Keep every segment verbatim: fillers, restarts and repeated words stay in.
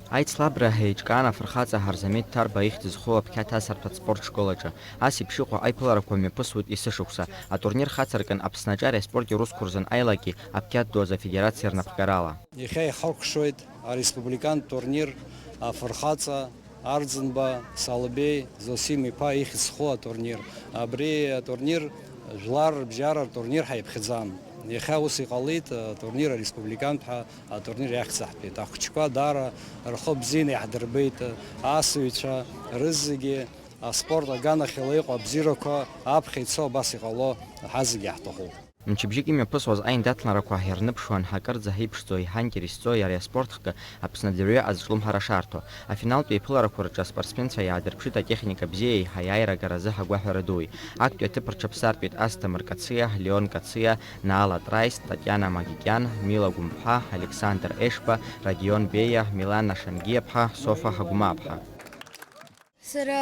Аицлабра еиҿкаан афырхаҵа Ҳарзамеҭ Ҭарба ихьӡ зху аԥхьа ҭасырҭәатә спорт школ аҿы. Ас еиԥш иҟоу аиԥыларақәа мҩаԥысуеит есышықәса. Атурнир хацыркын Аԥсны аҿареи аспорти русқәа рзын аилаки аԥхьа ду азы афедерациа рнапхгарала. Иахьа ихаркәшоит ареспубликантә турнир афырхаҵа Арӡынба Салыбеи Зосим-иԥа ихьӡ зху атурнир. Абри атурнир жәлар рыбжьара ртурнир ҳаиԥхьаӡан. Иахьа ус иҟалеит, атурнир ареспубликантә ҳәа атурнир иахьӡаҳҭеит. Ахәыҷқәа даара рхы бзианы иаҳдырбеит, асыҩцәа рызегьы аспорт аганахьала иҟоу абзиарақәа аԥхьа ицо абас иҟало ҳазегьы иаҳҭахуп. Мчыбжьык имҩаԥысуаз аиндаҭларақәа ирныԥшуан акырӡа иԥшӡоу, иҳаинтересӡоу ари аспорт хкы Аԥсны адырҩегьых азҿлымҳара шарҭо. Афиналтә еиԥыларақәа рҿы аспортсменцәа иаадырԥшит атехника бзиа еиҳа иааирагара азы ҳагәаҳәара дуи. Актәи аҭыԥ рҽаԥсартәит Асҭамыр Кациа, Леон Кациа, Наала Трайс, Татиана Магикиан, Мила Гәымԥҳа, Александр Ешба, Радион Беиа, Милана Шангиаԥҳа, Софа Ҳагәмааԥҳа. Сара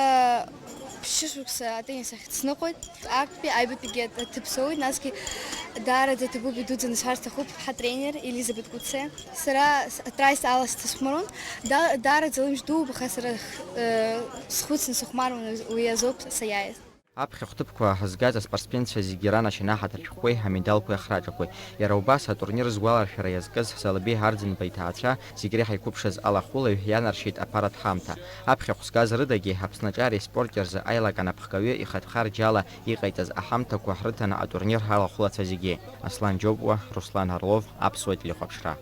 ԥшьышықәса атеннис ахь сныҟәоит. Актәи аҩбатәигьы аҭыԥ соуит, насгьы даараӡа иҭабуп, идуӡӡаны сҳәар сҭахуп, ҳатренер Елизабет Куце. Сара с-, атраиса ала сҭасхәмарун, да-, даараӡа лымч дууп, аха сара х-, э, схәыцны сыхәмаруан, уи азоуп саиааиз. Аԥхьахә ҭыԥқәа згаз аспортсменцәа зегьы ранашьа анаҳаҭыр шәҟәқәеи амедалқәеи ахраҿақәеи. Иара убас атурнир згәаларшәара иазкыз Салыбеи Ҳарӡынба иҭаацәа зегь реиҳа иқәыԥшыз алахәылаҩ ианаршьеит аԥаратә ҳамҭа. Аԥхьахә згаз рыдагьы Аԥсны аҿареи аспорти рзы аилак анапхгаҩы ихатә харџьала иҟаиҵаз аҳамҭақәа ҳрыҭаны атурнир алахәылацәа зегьы. Аслан Џьопуа, Руслан Орлов, Аԥсуа телехәаԥшра.